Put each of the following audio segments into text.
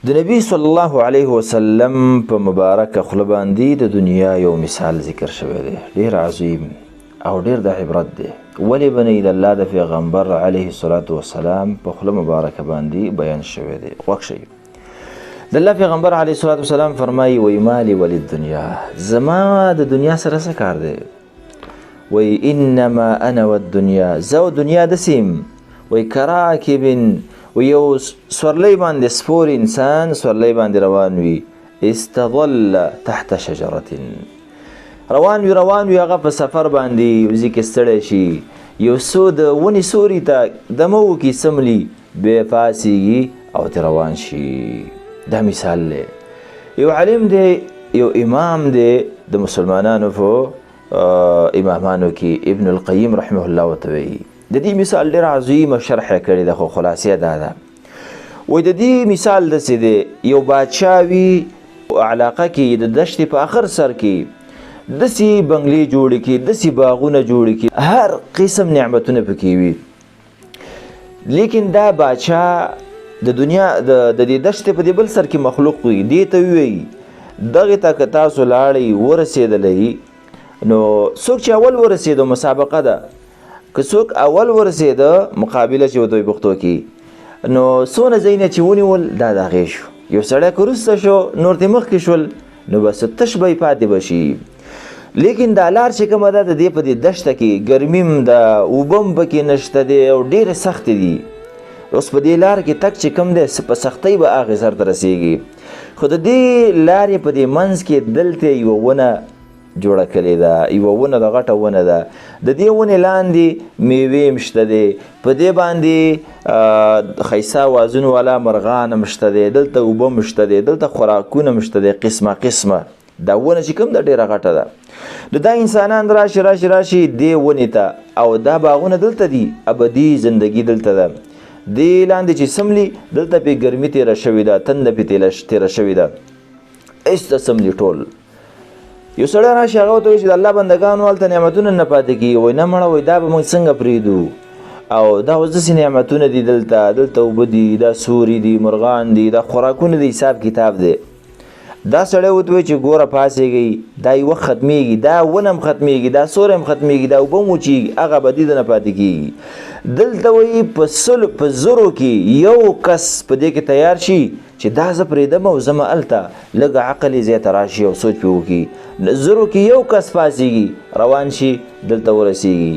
د نبی صلی الله علیه وسلم په مبارکه خوله باندې د دنیا یو مثال ذکر شوی دی، ډیر عظیم او ډیر د عبرت دی. ولې به نه د الله د پیغمبر علیه الصلاة والسلام په خوله مبارکه باندې بیان شوی دی؟ غوږ شئ. د الله پیغمبر علیه الصلاة والسلام فرمایي، وایي مالي وللدنیا، زما د دنیا سره څه کار دی؟ وایي انما انا والدنیا، زه او دنیا داسې یم، وایي کراکب، یو سورلۍ باندې سپور انسان سورلۍ باندې روان وي، استظل تحت شجرة، روان وي روان وي، هغه په سفر باندې یو ځای کې ستړی شي، یو څو د ونې سوري ته دمه وکړي، څملي، بیا پاڅېږي او ترې روان شي. دا مثال دی. یو عالم دی، یو امام دی د مسلمانانو په امامانو کې، ابن القیم رحمه الله ورته وایي. د دې مثال ډېر عظیمه شرح یې کړې ده، خو خلاصې دا ده. وایي د دې مثال داسې دی، یو بادشاه وي علاقه کې، د دشتې په آخر سر کې داسې بنګلې جوړې کړي، داسې باغونه جوړې کړي، هر قسم نعمتونه پکې وي، لیکن دا بادشاه د دنیا د دې دشتې په دې بل سر کې مخلوق وي، دې ته ووایي دغې ته که تاسو لاړئ ورسېدلی، نو څوک چې اول ورسېدو مسابقه ده، که څوک اول ورسېده مقابله چې ورته وایي پښتو کې، نو څونه ځایونه چې ونیول دا د هغې شو. یو سړی که وروسته شو نور ترې مخکې شول، نو بس تش به یې پاتې به شي. لیکن دا لار چې کومه ده د دې په دې دشته کې ګرمي هم ده، اوبه هم پکې نشته دی او ډېرې سختې دي. اوس په دې لار کې تګ چې کوم دی په سختۍ به هغې سر ته رسېږي، خو د دې لارې په دې منځ کې دلته یوه ونه جوړه کړې ده، یوه ونه ده، غټه ونه ده، د دې ونې لاندې میوې هم شته دی، په دې باندې ښایسته اوازونو والا مرغان هم شته دی، دلته اوبه هم شته دی، دلته خوراکونه هم شته دی، قسمه قسمه. دا ونه چې کوم ده ډېره غټه ده. نو دا انسانان راشي راشي راشي دې ونې ته، او دا باغونه دلته دي، ابدي زندگی دلته ده. دې لاندې چې څملي دلته پې ګرمي تېره شوې ده، تنده پې تېره شوې ده، هېڅ ته څملي ټول. یو سړی راشي هغه ورته وایي چې د الله بندګانو هلته نعمتونه نه پاتې کېږي. وایي نه مړه، وایي دا به موږ څنګه پرېږدو، او دا اوس داسې نعمتونه دي دلته، دلته اوبه دي، دا سوري دي، مرغان دي، دا خوراکونه دي، حساب کتاب دی. دا سړی ورته وایي چې ګوره پاڅېږئ، دا یو وخت ختمېږي، دا ونه هم ختمېږي، دا سوری هم ختمېږي، دا اوبه هم وچېږي، هغه ابدي نه پاتې کېږي. دلته وایي په سلو په زرو کې یو کس په دې کې تیار شي چې دا زه پرېږدم او زه مه هلته لږ عقل یې ځای ته راشي او سوچ پرې وکړي. زرو کې یو کس پاڅېږي، روان شي، دلته ورسېږي.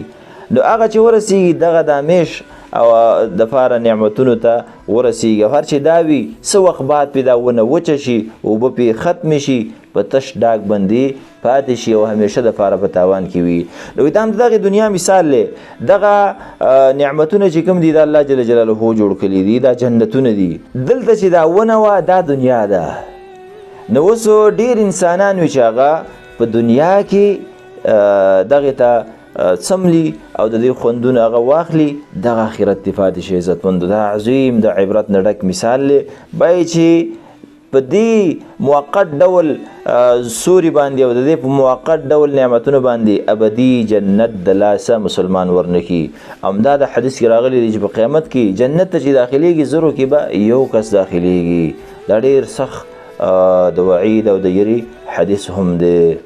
نو هغه چې ورسېږي دغه د همیش او دپاره نعمتونو ته ورسېږي. او هر چې دا وي څه وخت بعد پې دا ونه وچه شي، اوبه پې ختمې شي، په تش ډاګ باندې پاتې شي او همیشه دپاره په تاوان کې وي. نو دا هم د دغې دنیا مثال دی. دغه نعمتونه چې کوم دي دا الله جل جلاله جوړ کړي دي، دا جنتونه دي. دلته چې دا ونه وه دا دنیا ده. نو اوس ډېر انسانان وي چې هغه په دنیا کې دغې ته څملي او د دې خوندونه هغه واخلي، دغه آخرت ته پاتې شي. عزتمندو، دا عظیم د عبرت نه ډک مثال دی. باید چې په دې موقت ډول سوري باندې او د دې په موقت ډول نعمتونو باندې ابدي جنت د لاسه مسلمان ورنکي. همدا د حدیث کې راغلي دي چې په قیامت کې جنت ته چې داخلېږي زرو کې به یو کس داخلېږي. دا ډېر سخت د وعید او د یرې حدیث هم دی.